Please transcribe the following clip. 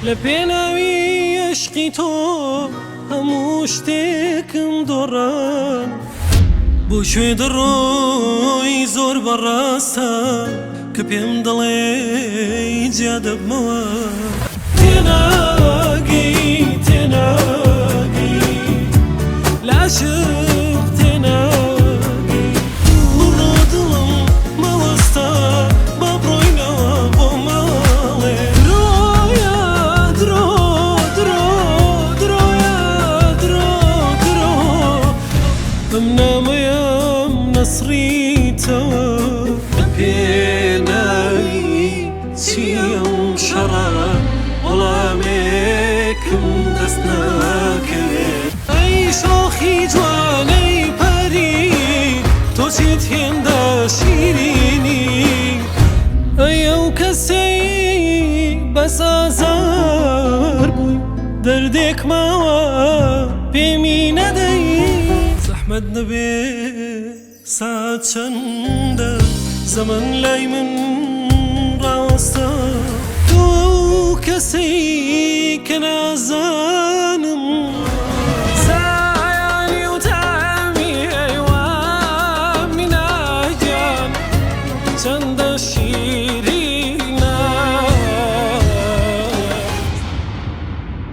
لە پێناوی عەشقی تۆ هەموو شتێکم دۆڕان. بۆ کوێ دەڕۆی زۆر بەڕاستە کە پێم دەڵێی جیا دەبمەوە. تێناگەی تێناگەی لە عەشق تێناگەی. بڕۆ دڵم مەوەستە با بڕۆینەوە بۆ ماڵێ. درۆیە درۆ درۆ درۆیە درۆ درۆ ئەم نامەیەم نەسڕیتەوە. لە پێناوی چی ئەم شەڕە وەڵامێکم دەست ناکەوێ. ئەی شۆخی جوانەی پەری تۆ چیت هێندە شیرینی. ئەی ئەو کەسەی بەس ئازار بووی دەردێک ماوە پێمی نەدەی. زەحمەت نەبێ سات چەندە زەمەن لای من.